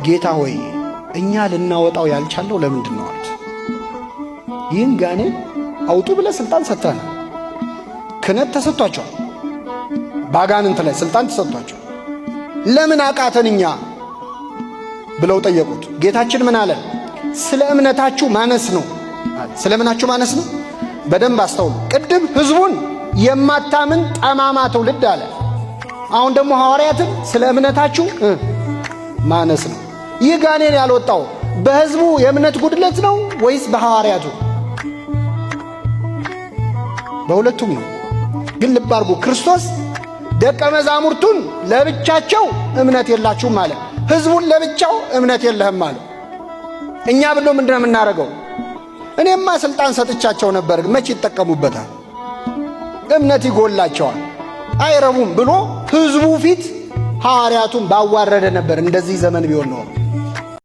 ጌታ ሆይ እኛ ልናወጣው ያልቻለው ለምንድን ነው አሉት። ይህን ጋኔን አውጡ ብለህ ስልጣን ሰጥተናል። ክህነት ተሰጥቷቸዋል። በአጋንንት ላይ ስልጣን ተሰጥቷቸዋል። ለምን አቃተን እኛ ብለው ጠየቁት። ጌታችን ምን አለ? ስለ እምነታችሁ ማነስ ነው። ስለ እምናችሁ ማነስ ነው። በደንብ አስተውሉ። ቅድም ህዝቡን የማታምን ጠማማ ትውልድ አለ። አሁን ደግሞ ሐዋርያትን ስለ እምነታችሁ ማነስ ነው። ይህ ጋኔን ያልወጣው በህዝቡ የእምነት ጉድለት ነው ወይስ በሐዋርያቱ? በሁለቱም ነው። ግን ልብ አድርጉ፣ ክርስቶስ ደቀ መዛሙርቱን ለብቻቸው እምነት የላችሁም አለ። ህዝቡን ለብቻው እምነት የለህም አለ። እኛ ብሎ ምንድነው የምናደርገው? እኔማ ስልጣን ሰጥቻቸው ነበር፣ መቼ ይጠቀሙበታል? እምነት ይጎላቸዋል፣ አይረቡም ብሎ ህዝቡ ፊት ሐዋርያቱን ባዋረደ ነበር። እንደዚህ ዘመን ቢሆን ኖሮ